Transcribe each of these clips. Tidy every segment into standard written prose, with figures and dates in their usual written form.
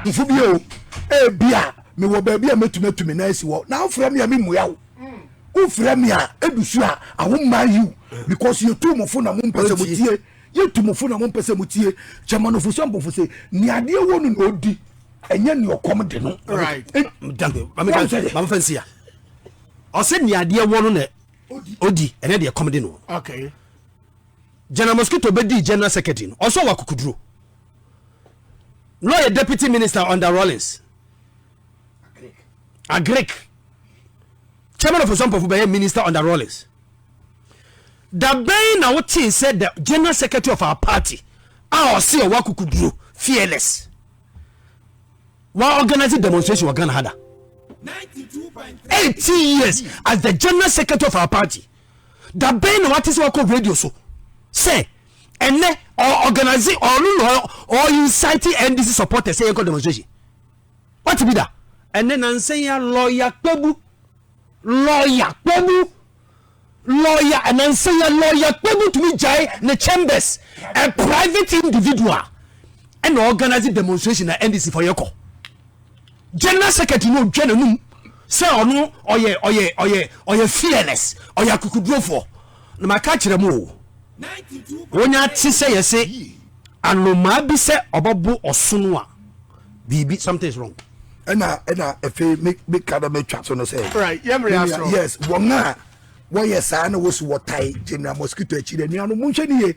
Nfo bi o, ebia mewɔ baabi a mɛtumi atu me nan asi hɔ na wofrɛ me a memmua wo. Wofrɛ me a edu so a I won't mind you because yɛtu mo fo na mompɛ sɛ motie. Yɛtu mo fo na mompɛ sɛ motie. Chairman Ofosu Ampofo se nea adeɛ wɔ no na ɔdi, ɛnyɛ nea ɔkɔm de no. Right. Mamefa nsi a ɔsɛ nea adeɛ wɔ no na ɔdi, ɛnyɛ deɛ ɛkɔm de no. Okay. General Mosquito bɛdii general secretary no, ɔsɛ ɔwɔ akokoduro. Na ɔyɛ deputy minister under Rawlings. Agric. Chairman of Osuampɔfo bɛyɛ minister under Rawlings. Da bɛn na wotee sɛ the general secretary of our party a ɔse ɔwɔ akokoduro fearless wa organize demonstration wɔ Ghana ha da? 18 years as the general secretary of our party. Da bɛn na wate sɛ wakɔ radio so sɛ ɛnɛ ɔ organize ɔno na ɔ incite NDC supporters sɛ yɛnkɔ demonstration? Wate bi da? Ɛnɛ nansa yi a lawyer Kpebu, lawyer Kpebu, lawyer ɛnansa yi a lawyer Kpebu tumi gyae ne chambers, a private individual, ɛna organize demonstration na NDC for yɛkɔ. General secretary no odwa n'anum sɛ ɔno ɔyɛ fearless, ɔyɛ akokodurofoɔ. Na maka kyerɛ mu o, wonya te sɛ yɛse anomaa bi sɛ ɔbɛbo ɔsono a, biribi, something is wrong. Ɛna afei me ka na metwa so no sɛ Right, yɛmmere aso. Yes, wɔn a wɔyɛ saa na wɔsi wɔtae General Mosquito akyi dɛ, nuanom, monhwɛ ne yie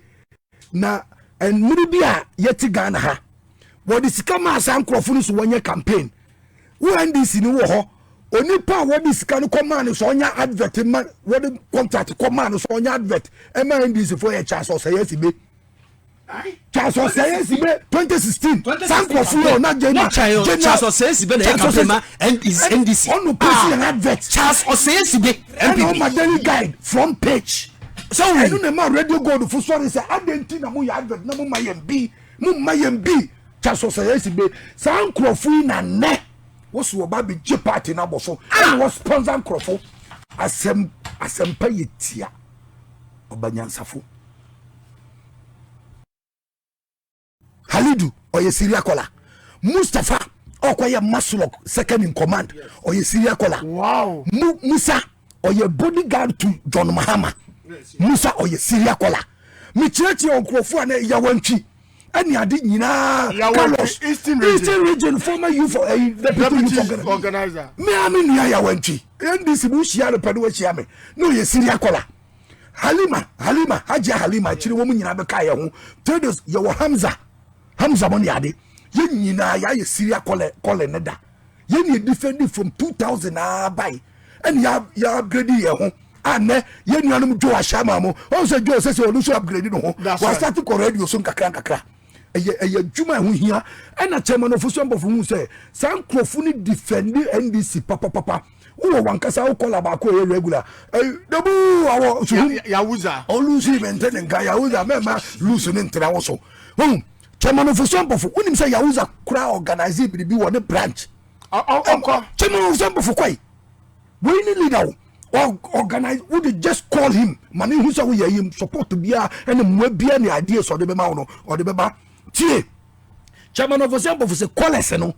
na mmere bi a yɛte Ghana ha, wɔde sika maa saa nkurɔfo no so wɔnyɛ campaign. Wo NDC ni wɔ hɔ, onipa a wɔde sika no kɔ maa no sɛ ɔnyɛ advert ma, wɔde contract kɔ maa no sɛ ɔnyɛ advert ɛma NDC fo yɛ Charles Osei Assibey. Charles Osei Assibey, 2016, saa nkurɔfo yɛ ɔna General Charles Osei Assibey na yɛ campaign ma NDC. Ɔno pesi yɛn advert. Charles Osei Assibey, NPP. Ɛna ɔma Daily Guide front page. So ɛno na ɛma Radio Gold fo sɔre sɛ adɛn nti na moyɛ advert na moma yɛn bi, moma yɛn bi? Charles Osei Assibey, saa nkurɔfo yi na nnɛ wosi wɔba abɛgye party no abɔ so, ɛna wɔ sponsor nkurɔfo. Asɛm asɛmpa yɛ tia ɔba nyansafo. Halidu ɔyɛ serial caller. Mustapha ɔkɔyɛ Maslok second in command, ɔyɛ serial caller. Musa ɔyɛ bodyguard to John Mahama. Musa ɔyɛ serial caller. Mekyerɛkyerɛ nkurɔfoɔ a na yawantwi ɛne ade nyinaa. Carlos, Eastern Region, Eastern Region former youth deputy youth organizer. Me a me nua yawantwi NDC mu hyia no pɛ no wahyia me na ɔyɛ serial caller. Halima, Halima Hajia Halima akyire wɔn nyinaa bɛka yɛn ho. Traders yɛwɔ Hamza, Hamza mo ne ade yɛn nyinaa yɛayɛ serial caller caller ne da. Yɛn yɛ defend from 2000 abae ɛne yɛ upgrade yɛn ho. Anɛ yɛn nuanom Joe ahyɛ ama mo ɔn sɛ Joe sɛ ɔno nso upgrade ne ho, wasate kɔ radio so nkakra nkakra. Ɛyɛ adwuma a ɛho hia. Ɛna Chairman Ofosu Ampofo hu sɛ saa nkurɔfo no defend NDC papapapa. Wowɔ wankasa wo kɔla baako ɛyɛ regular dabu awɔ suhum Yahuza ɔlusu mente ne nka Yahuza mɛma lusu ne ntena wo so. Chairman Ofosu Ampofo, wonim sɛ Yahuza kora organize biribi wɔ ne branch. Ɔkɔ Chairman Ofosu Ampofo kɔe wei ne leader wo organize, wo de just call him ma ne hu sɛ woyɛ yi support biara ɛne mmoa biara ne ideas ɔde bɛma wo no ɔde bɛba. Tie, Chairman Ofosu Ampofo sɛ callers no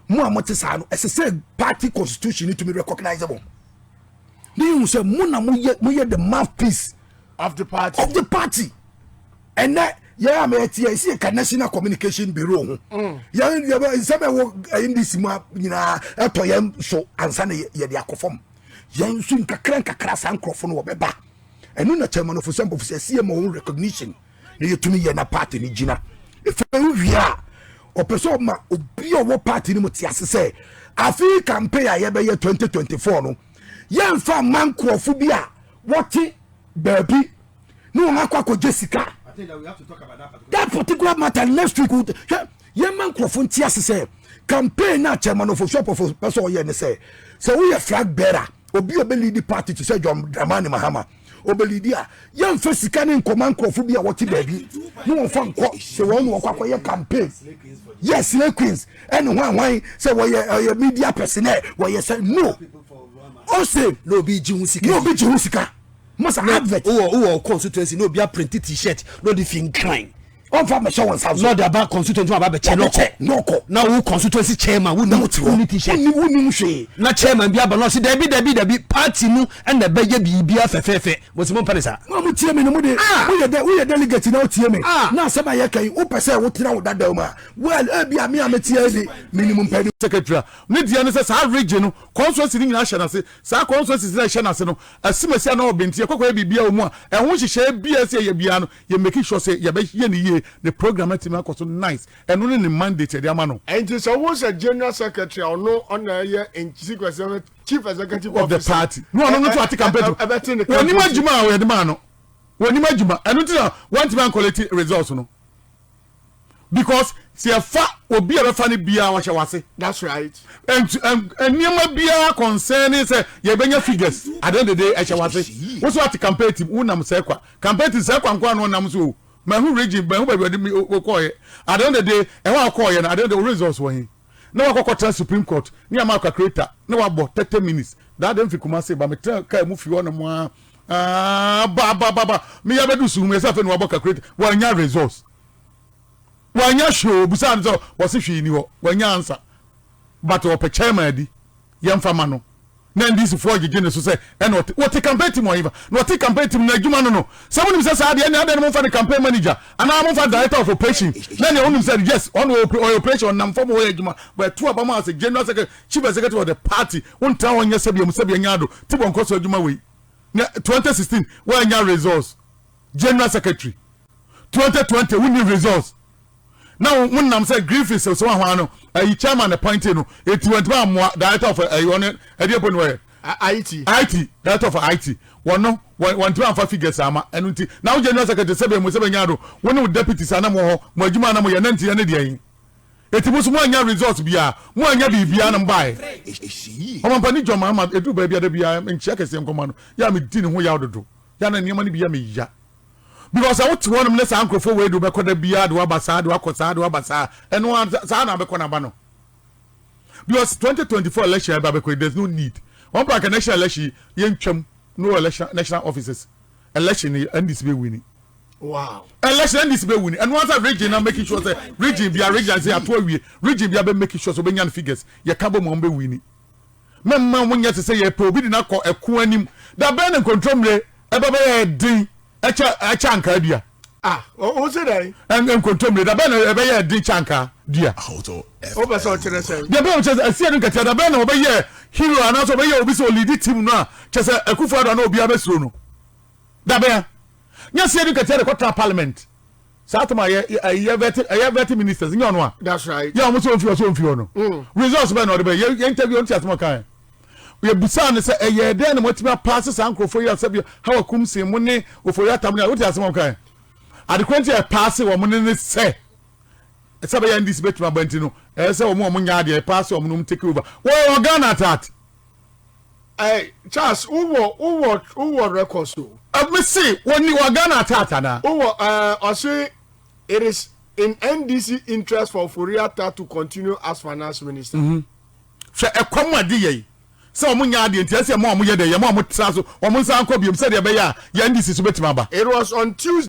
mo a mote saa no, ɛsɛ sɛ party constitution ni tumi recognize mo ne hu sɛ mo na moyɛ the mouthpiece of the party, of the party. Ɛnɛ yɛn a mɛyɛ yɛ si ka National Communication Bureau ho, yɛn yɛ nsɛm ɛwɔ NDC mu nyinaa ɛtɔ yɛn so ansa na yɛde akɔ fam. Yɛn nso nkakra nkakra saa nkurɔfo no wɔbɛba. Ɛno na Chairman Ofosu Ampofo sɛ ɛsi yɛ ma wɔn recognition na yɛtumi yɛ na party no gyina. Efe wie a, ɔpɛ sɛ ɔma obi a ɔwɔ party no mu te ase sɛ afei campaign a yɛbɛyɛ 2024 no, yɛmfa mma nkurɔfo bi a wɔte baabi ne wɔn akɔ akɔgye sika. That particular matter next week, hwɛ, yɛma nkurɔfo nte ase sɛ campaign na Chairman Ofosu Ampofo pɛ sɛ ɔyɛ ne sɛ woyɛ flag bearer, obi a ɔbɛlead party te sɛ John Dramani Mahama ɔbɛlead a, yɛmfa sika ne nkɔma nkurɔfo bi a wɔte baabi ne wɔmfa nkɔ sɛ wɔn ne wɔkɔ akɔyɛ campaign. Yes, slay queens ɛne hwan hwan sɛ wɔyɛ ɛyɛ media personnel, wɔyɛ sɛ no ɔse na obi gye ho sika. Na obi gye ho sika masa advert. Wowɔ constituency na obi aprint T-shirt na ɔde fi Nkran. Ɔnfa mmɛhyɛ wɔn nsa nso. Na ɔde aba constituency aba bɛkyɛ na ɔkɔ. Na ɔkɔ. Na wo constituency chairman wo nim wo ni t-shirt. Wo nim hwee. Na chairman bi aba na ɔsi dabi dabi dabi party no ɛna ɛbɛyɛ biribiara fɛfɛɛfɛ mo si mo mpɛ ne saa. Mo a mo tie mi no mo de wo yɛ dɛ wo yɛ delegate na wo tie mi na asɛm a yɛ ka yi wo pɛ sɛ wo tena wo dadaw mu a well ebi a mi a me tie yi de mi nim mpɛ. Secretary a ne deɛ ne sɛ saa region no constituency no nyinaa hyɛ n'ase saa constituencies no a ɛhyɛ n'ase no asimasi anaa ɔbɛnti yɛkɔkɔyɛ biribiara wɔ mu a ɛho nhyehyɛeɛ biara ɛsɛ yɛyɛ biara no yɛ make sure sɛ yɛbɛyɛ no yie ne program no atumi akɔ so nice ɛno ne ne mandate yɛde ama no. Ɛnti sɛ wohu sɛ general secretary a ɔno ɔna ɛyɛ chief executive chief executive of the party na ɔno no to ate campaign to wɔnim adwuma a wɔyɛde maa no wɔnim adwuma ɛno nti na wɔntumi ankɔlɛti results no because sɛ yɛfa obi a bɛfa no biara wɔhyɛ wase. That's right. Nneɛma biara concerning sɛ yɛbɛnya figures at the end of the day ɛhyɛ wase. Woso ate campaign team wonam sɛ kwa campaign team sɛ kwa nko ano ɔnam so o. Mahu region mahu baabi ɔde mi kɔɔyɛ at the end of the day ɛhɔ a ɔkɔɔyɛ no at the end of the results wɔ he na wakɔkɔ tena supreme court ne ama calculator na wabɔ 30 minutes daa de mfi Kumasi ba metena kaa mu fi hɔ nom aa ba ba ba ba meyɛ abɛdu suhum yɛ sɛ afei na wabɔ calculator wanya results wanya hwee o busa no sɛ wɔse hwee ni hɔ wanya answer but ɔpɛ chairman adi yɛmfa ma no na NDC foɔ gyegye ne so sɛ ɛna ɔte wɔte campaign team ɔyifa na ɔte campaign team na adwuma no sɛ mo nim sɛ saa deɛ ɛna adeɛ no mo nfa ne campaign manager anaa mo nfa director of operation na nea ɔnim sɛ yes ɔno ɔyɛ operation ɔnam fam ɔyɛ adwuma but ɛto aba mu asɛ general secretary, chief executive of the party wɔntena hɔ nyɛ sɛbi ɛmu sɛbi ɛnya ado ti bɔ nkɔ so adwuma wei na 2016 wɔanya results general secretary, 2020 wonni results na wɔn nam sɛ Griffiths sɛ wɔn ahoa no ɛyi chairman appointed no eti wɔn ntoma amoa director of ɛyi wɔn ɛdeɛ po no wɔyɛ IT. IT, director of IT wɔn no wɔn ntoma anfa figures ama ɛno nti na wɔn general secretary sɛbɛn mu sɛbɛn nya do wɔn ne wɔn deputies anam wɔ hɔ mo adwuma anam yɛ nanti ɛne deɛ yi eti mo nso mo anya results bia mo anya biribiara na mo baa yɛ ɔmampanin John Mahama eduru baabi ada bia nkyia kɛseɛ nkɔma no yɛ a mi di ne ho yaw dodo yɛ a na nneɛma no bi yɛ mi ya because sɛ wote hɔnom ne saa nkurɔfoɔ wei de wobɛkɔ da biara de waba saa de wakɔ saa de waba saa ɛno saa na abɛkɔ n'aba no because 2024 election ɛba bɛkɔ, there is no need wɔn pa nka national election yɛn twɛm no election national officers election NDC bɛ win. Election NDC bɛ win ɛno ansa region na making sure sɛ region bia region sɛ ato awie region bia bɛ making sure sɛ ɔbɛnya no figures yɛ ka bɔ mu wɔn bɛ win mɛmma wɔn nyɛ te sɛ yɛ pɛ obi de n'akɔ ɛko anim da bɛn ne nkontomire ɛbɛ bɛyɛ den ɛkyɛ ɛkyɛ ankaa dua. Ah, o se dɛ. Nkontomire da bɛn na ɛbɛyɛ den kyɛ ankaa dua? O bɛ sɛ ɔkyerɛ sɛ. Deɛ bɛn kyerɛ sɛ ɛsi ɛnu nkatia da bɛn na ɔbɛyɛ hero anaasɛ ɔbɛyɛ obi sɛ ɔlead team no a kyerɛ sɛ Akufo Addo ana obiara bɛsuro no da bɛn nyɛ si ɛnu nkatia de kɔtena parliament saa tɛm a yɛ yɛ vet ɛyɛ vet ministers nyɛ ɔno a. That's right. Yɛ ɔmo sɛ ɔnfi hɔ sɛ ɔnfi hɔ no results bɛn na ɔde bɛ yɛ yɛ interview ɔno ti asɛm ɔkan yɛ busaa ne sɛ ɛyɛ dɛn na mo atumi apaase saa nkurɔfoɔ yi asɛ bi Hawa Koomson mo ne Ofori Atta ne a wote asɛm ɔkan adekora nti a ɛpaase wɔn ne sɛ sɛ bɛyɛ NDC bɛtumi aba nti no ɛyɛ sɛ wɔn a wɔn nyɛ adeɛ ɛpaase wɔn no wɔn take over wɔyɛ wɔ Ghana at that. Ɛ Charles, wowɔ records o. Ɛmi si wɔn ni wɔ Ghana at that ana. Wowɔ ɔsi it is in NDC interest for Ofori Atta to continue as finance minister. Hwɛ ɛkɔm adi yɛ yi sɛ wɔn nyɛ adeɛ nti ɛsɛ ɛmo a wɔn yɛ dɛ yɛ mo a wɔn tra so wɔn nsa nkɔ biom sɛdeɛ ɛbɛyɛ a yɛn NDC so bɛtumi aba. It was on Tuesday.